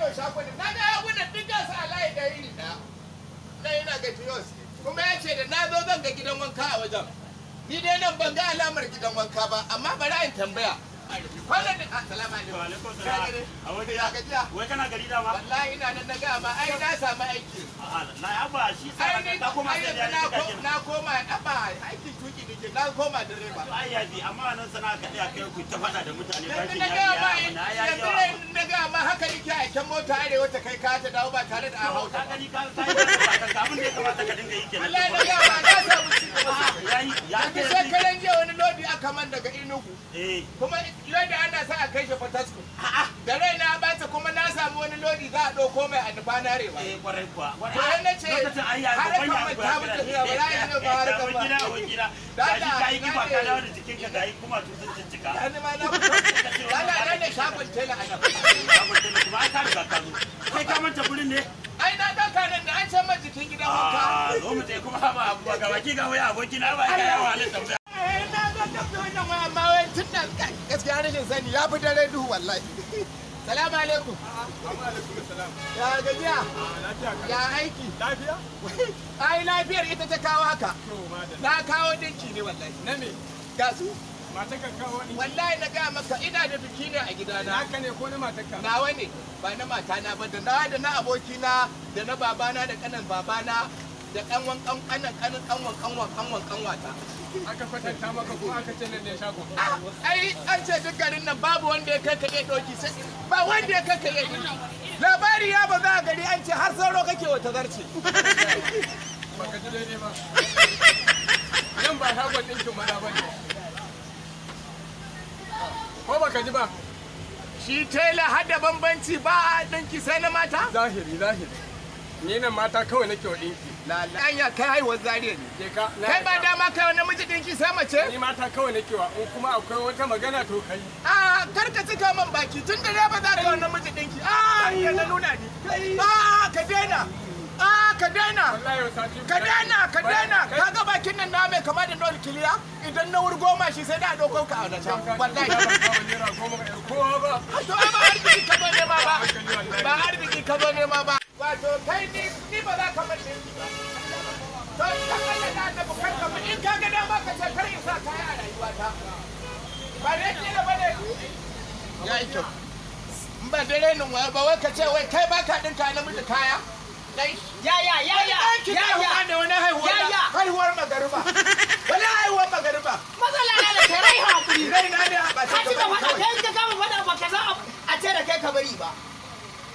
Kano shagunan. Na ga shagunan duk gasu a layi da iri ɗaya. Na yana ga kiosk. Kuma ya ce da na zo zan ga gidan wanka a wajen. Ni dai nan ban ga alamar gidan wanka ba, amma bari in tambaya. Kwanan da assalamu alaikum. Wa alaikum salam. A wani Ya gajiya? Wai kana gari dama? Wallahi ina nan na ga ma ai na samu aiki. A'a, na abba shi sa Ai ni ka koma ai sai yanzu ya na ka ko- na koma abba aikin tuki nake na koma direba. Ai ya bi amma nan sana'a ka tsaya kai ku ta faɗa da mutane Yanzu bashin na ya ga ma biya na ya yanzu yawa. na ga ma haka nake aikin mota arewa ta kai ka ta dawo ba tare da an hauta Ka ba. gani ka yi ba kanka abin da ya kamata ka dinga yi kenan. Wallahi na ga ma na samu ci gaba sosai. Yayi ya Yanzu ke shekaran jiya wani lodi aka man daga Enugu. Eh. Kuma lodi ana sa a kai shi Fatasko. Da rai na bata kuma na samu wani lodi za a ɗauko mai a nufa na arewa. Eh kwarai kuwa. To ai na ce lokacin ai ya harkar babban ya mai ta mutu ya ba za a yi ba harkar ba. Gida wa gida. Da Gashi Allah, ka yi kiba na ka ne. dawo da jikinka ga yi kuma tutun ciccika. Yani ma na fito. Lala nan ne shagon tela a nan. Shagon tela kuma ai ka riga ka zo. Kai ka manta gurin ne? Ai na ɗauka nan da an can man jikin gidan wanka. Ah, zo mu je kuma ba abuwa ga baki ga waya aboki na ba ka yawa halin tambaya. Eh, na zo duk da wannan waya amma wai tun da gaskiya rashin sani ya fi dare duhu wallahi. Salamu alaikum. Ya gajiya? Ya aiki? Lafiya? Ai lafiyar ita ta kawo haka. To madalla. Na kawo dinki ne wallahi. Na me? Ga su? Matarka kawo ni. Wallahi na gaya maka ina da biki ne a gidana. Naka ne ko na matarka? Nawa ne ba na matana ba da na da na abokina da na babana da kanan babana da kanwan kanan kanan kanwan kanwan kanwan kanwata. Aka kwatanta maka ko aka ce nan ne shagon? Ah, ai an ce duk garin nan babu wanda ya kai ka iya doki sai ba wanda ya kai ka iya doki. Labari ya ba za a gari an ce har sauro kake wata zarce. Baka ji daidai ba. Nan ba shagon ɗinkin maza ba ne. Ko baka ji ba? Shi tela har da bambanci ba a ɗinki sai na mata? Zahiri zahiri. Ni nan mata kawai nake wa ɗinki. Lala. Anya kai haihuwar zariya ne. Je ka. na Kai ba yarda. dama kai wani namiji ɗinki sai mace? Ni mata kawai nake wa in kuma akwai wata magana to kai. A kar ka cika man baki tun da dai ba za ka wani namiji ɗinki. A ya na nuna ni. A ka daina. A ka daina. Wallahi yau sati Ka daina ka daina Kai- ka ga bakin nan na mai kama da nol kiliya idan na wurgo ma shi sai da ɗauko ka a wata wallahi. Naira goma ga kowa ba. To ai ba arziki ka zo nema ba. Ba arziki ka zo nema ba. Wato kai ni ni ba za ka man ɗinki ba. To ka Allah da annabi kar ka in ka ga dama ka ce kar in sa kaya a rayuwata. Ba dai kila ba ne. Ya yi kyau. In ba dai renin waya ba wai ka ce wai kai ba ka ɗinka namiji kaya. Dai Ya ya ya ya ɗanki ya da ya ne wani haihuwar Ya, ya. haihuwar magariba. Wani haihuwar magariba. Matsala na da kai rai hakuri. Rai na ne a ɓace Ka cika gaba faɗa kawai. kai in ka kama faɗa ba ka san a ce da kai ka bari ba.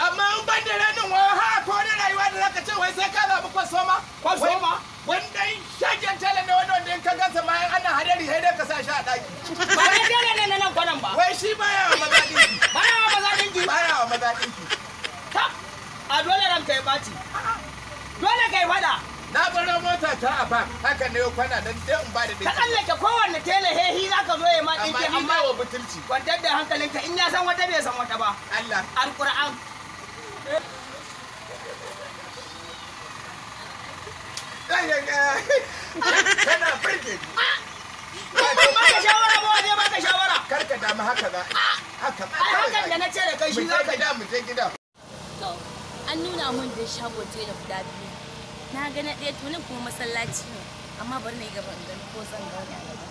Amma in ban da ranin waya ha ko wani rayuwa da zaka ce wai sai ka zaɓi kwasoma. Kwasoma? Wani ɗan shagen tela ne wani wanda in ka gansa ma in ana hadari sai dai ka sa shi a ɗaki. Ba na tele ne na nan kwanan ba. Wai shi baya wa maza ɗinki. Ba na wa maza dinki. Baya wa maza ɗinki. Tab. A dole ranka ya ɓaci. Dole kai faɗa. Na baro mota ta a bak haka ne kwana nan dai in ba da Ka ɗinki. tsallake kowanne tele hehi za ka zo ya ma Amma ɗinki ni amma ba wa butulci. kwantar da hankalinka in ya san wata bai san wata ba. Allah. Alƙur'an. Kana burge ni. Ban baka shawara ba waje baka shawara. Kar ka damu haka za. Haka ma Ai kawai hakan da za. na ce da kai Mu shi je za ka yi. gida mu je gida. To, an nuna mun da shagon tela guda biyu. Na ga na ɗaya to nan kuma masallaci ne. Amma bari na yi gaba in gani ko zan ga wani a gaba.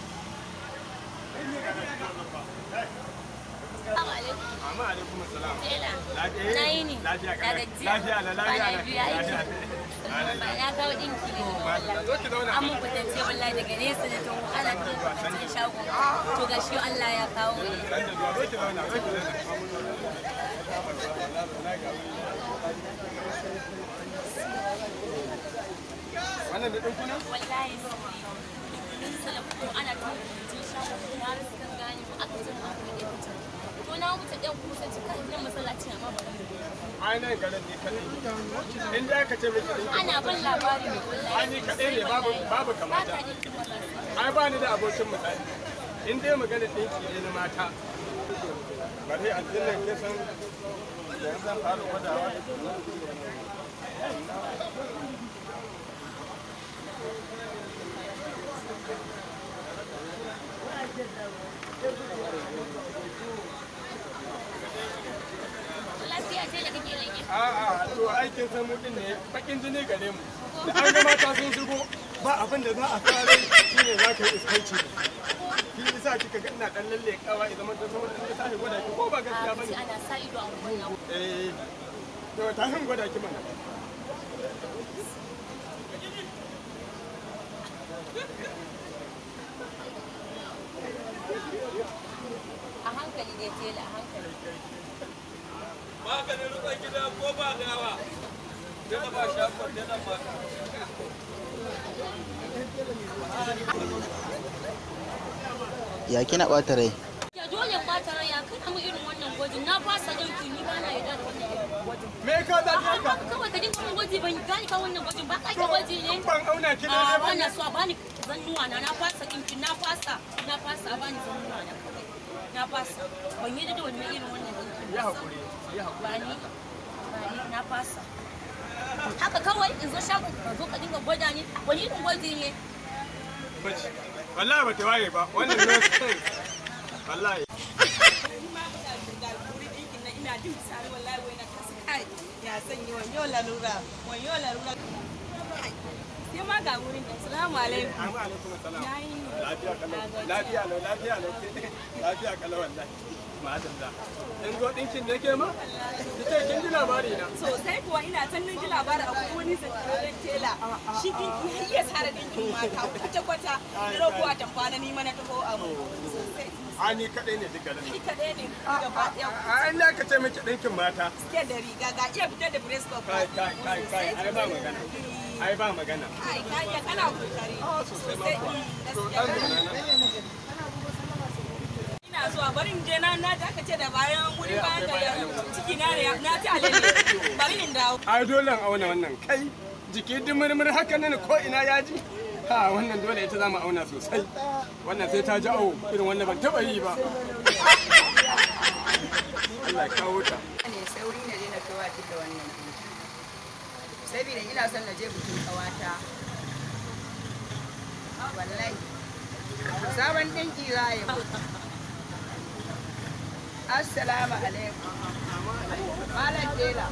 Assalamu alaikum. Amma alaikum salam. Tela. Lafiya. Na yi ne. Lafiya Na kalau. gajiya. Lafiya la lafiya Kwana la. biyu aiki. Lafiya. Na kawo ɗinki ne. Zo ki zauna. An mun kwatance wallahi daga nesa da taho ana ta kwatancen shagon. To ga shi Allah ya kawo ni. San da zuwa zo ki zauna zo ki zauna. Wannan da ɗinkuna? Wallahi sai fito ana ta kwatancen shagon na rasa kan gane mu aka ce mu akwai ɗaya fitar. To na wuce ɗan kusa cika nan masallacin amma ba mu. Ai nan garin ne kaɗai. In da aka ce miki ɗinki. Ana ban labari ne wallahi. Ai ni kaɗai ne babu babu Ba kamata. ka ɗinkin maza sai. Ai ba ni da abokin misali. In dai magana ɗinki ne na mata. Bari aljannan ke san yanzu zan fara gwadawa. Lafiya tela kake leke. A'a, to aikin san mu din ne bakin jini gare mu. Da an ga mata sun shigo ba abin da za a fara shine za ka yi iskanci. Shi yasa kika ga ina dan lallekawa idan mun saboda in tashi gwada ki ko ba gaskiya bane. Ana sa ido a wannan. Eh. To tashin gwada ki mana. A hankali dai tela, a hankali. Maganin rukun gida ko ba gawa. Tela ba shafa, tela ba. Ya kina ɓata rai? Ya dole ɓata rai ya kana mu irin wannan gwajin na fasa ɗauki ni ba na yarda da wannan irin gwajin. Me ka za ka haka? Kawai ka dinga mun gwaji ban gane ka wannan gwajin ba ka ki gwaji ne. Ban auna ki ne ba. Na so a bani zannuwa na na fasa ɗinki na fasa a bani zannuwa na kawai. Na fasa ban yarda da wannan irin wannan ɗinkin. Ya hakuri, ya hakuri. Ba ni na fasa. Haka kawai in zo shagon ka zo ka dinga gwada ni wani irin gwaji ne. Bace. Wallahi ba ta waye ba wannan no sense. Wallahi. Ni ma ga guri dinkin nan ina jin tsari wallahi wai na kasa kai ya san yi wanyo lalura wanyo lalura. Sai ma ga wurin nan. Assalamu alaikum. Amma alaikum assalam. Lafiya kalau. Lafiya lau, lafiya lau. Lafiya kalau wallahi. Madalla. In zo dinkin ne ke ma? Kice kin ji labari na. Sosai kuwa ina can nan ji labari akwai wani zakirin tela. Shi dinki har iya sare dinkin mata kwata kwata. Na roƙo a tamfa na ni mana taho abu. Sosai. A ni kadai ne duka nan. Ni kadai ne gaba ɗaya. A ina ka ce miki dinkin mata. Suke da riga ga iya fitar da breast cup. Kai kai kai kai ai ba magana. Ai ba magana. Kai kai iya kana kokari. Sosai ma kuwa. To dan Ina zuwa bari in je na na ji aka ce da bayan wuri bayan da ciki na ne na ci alele bari in dawo. Ai dole in auna wannan kai jiki dimurmur haka nan ko ina ya ji. Ha wannan dole ita za mu auna sosai. Wannan sai ta ji awo irin wannan ban taba yi ba. Allah ya kawo ta. Ne sauri na je na kawo da wannan dinki. Saboda ina son na je bikin kawata. Wallahi. Sabon dinki za a yi. Assalamu alaikum. Malam Tela.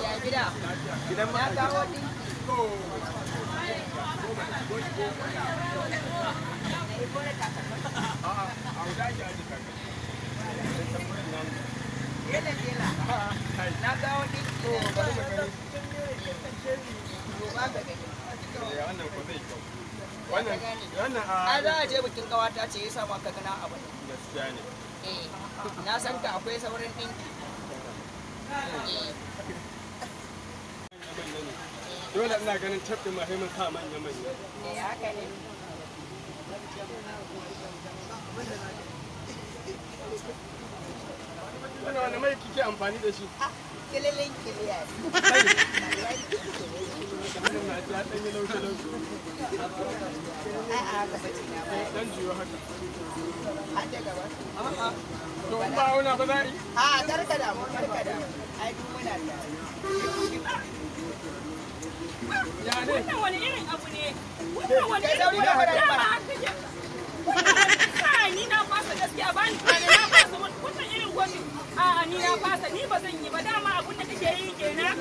Ya gida. Na kawo dinki. Tela Tela. Na kawo dinki. Duba ka gani. Wannan ko zai kyau. Wannan wannan a za a je bikin kawata ce yasa ma ka gana abu. Gaskiya ne. Eh, na san ka akwai saurin dinki. Dole ina ganin tab din muhimmin sa manya manya. Eh, haka ne. Wannan wani mai kike amfani da shi? Kililin kiliya. Wannan na ji ya ɗan yi laushi laushi. Ai, a haka bace na ba. Dan juyo haka. Har da gaba. A'a. To in ba auna ba za a yi? A karka damu, karka damu. Ai duk muna tare. Ya ne? Wannan wani irin abu ne? Wannan wani Kai irin sauri abu ka ne? faɗa Dama mana. haka kake. Kai ni na fasa gaskiya ba ni kana na fasa wannan irin gwajin. A'a ni na fasa ni ba zan yi ba dama abun da kake yi kenan.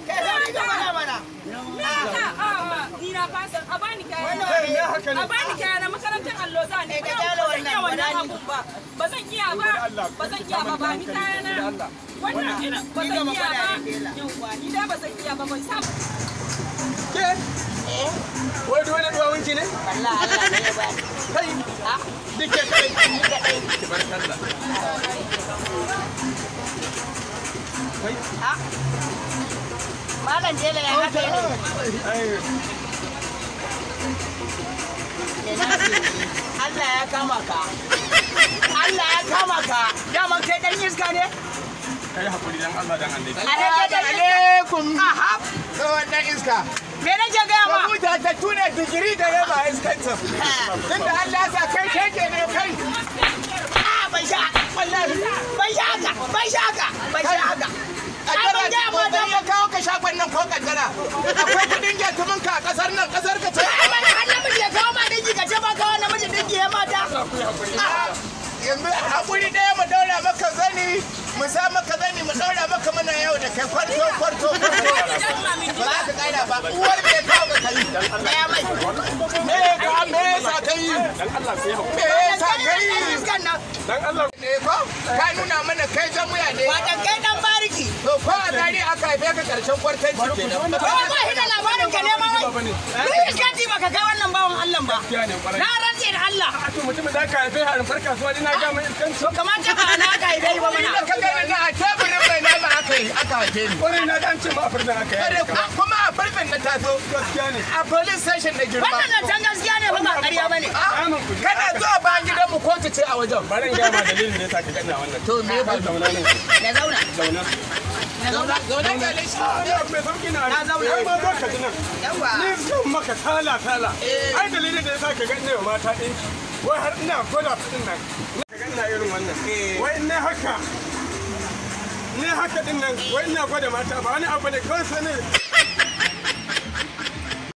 Kai sauri ka faɗa mana. Na a'a ni na fasa a bani kaya. Kai me haka ne? A bani kaya na makarantar allo za ni. Eh, ka Ba kyale zan iya wannan, wannan bana ni. abun ba. Ba zan iya ba. Ba zan iya ba ba ni kaya na. Wannan irin ba Ni zan gama iya faɗa ba. da tela. Yawwa ni da ba zan iya ba ban sa Ke? Wai duk wani duwawunki ne? Wallahi Allah ne ya bani. Kai! Duk ke kai! Ni kaɗai. Ki bar sallah. Kai! Malam Tela ya haka ne. Ai, Allah ya kama ka. Allah ya kama ka. Daman kai dan iska ne? kai hakuri dan Allah dan Annabi. Alaikum. Aha. Wannan iska. Me nake gaya ma? Ka ta tuna digiri da raba iskancin. Tunda Allah ya sa kai keke ne kai. Ah, ban sha. Wallahi. Ban sha haka. Ban sha haka. Ban sha haka. Ai ban gaya ma Kaddara ya kawo ka shagon nan ko kaddara. Akwai kudin gyatumin ka a kasar nan kasar ka ce. Ai mana har namiji ya kawo ma dinki ka ce ba kawo namiji dinki ya mata. Yanzu hakuri ɗaya mu daura maka zani mu sa maka zani mu daura maka muna yawo. da kai kwarto kwarto kwarto. Ba za ka ƙara ba. Uwar me ya kawo ka kai? Gaya mai. Me ka me yasa kai? Dan Allah sai hakuri. Me yasa kai? Iskan nan. Dan Allah Ne ko? Ka nuna mana kai jan wuya ne. Watan kai dan bariki. To ko a zari aka haife ka karshen kwartanci kenan. Ko ba shi da labarin ka ne ma wai. Duk iskanci baka kai wannan bawan Allah ba. gaskiya ne kwarai. Na rantse da Allah. A to mutumin da aka haife harin farka kasuwa ni na ga mai iskanci. To kamata ba na aka haife ni ba mana. Inda ka gani na a teburin mai nama aka yi aka haife ni. Kwarai na ga an ce ma a firzan aka Kare yi. kuma a farfin na taso. Gaskiya ne. A police station na girma. Wannan zancen gaskiya ne fa ba ƙarya ba ne. Ah, Kana zuwa bayan gidanmu kotu ce a wajen. Bari in gaya ma dalilin da yasa ka ga ina wannan. To me ya faru? Zauna nan. Na zauna. Zauna. Na zauna. Zauna kyale shi. Ni abu mai sauki na. Na zauna. Kai ma zo ka ji nan. Yawwa. Ni zan maka sala sala. Ai dalilin da yasa ka ga ina wa mata ɗinki. Wai har ina gwada su ɗin nan. Ka ga ina irin wannan. Wai in nayi haka. Ni haka ɗin nan wai ina gwada mata ba wani abu ne kawai sai ne.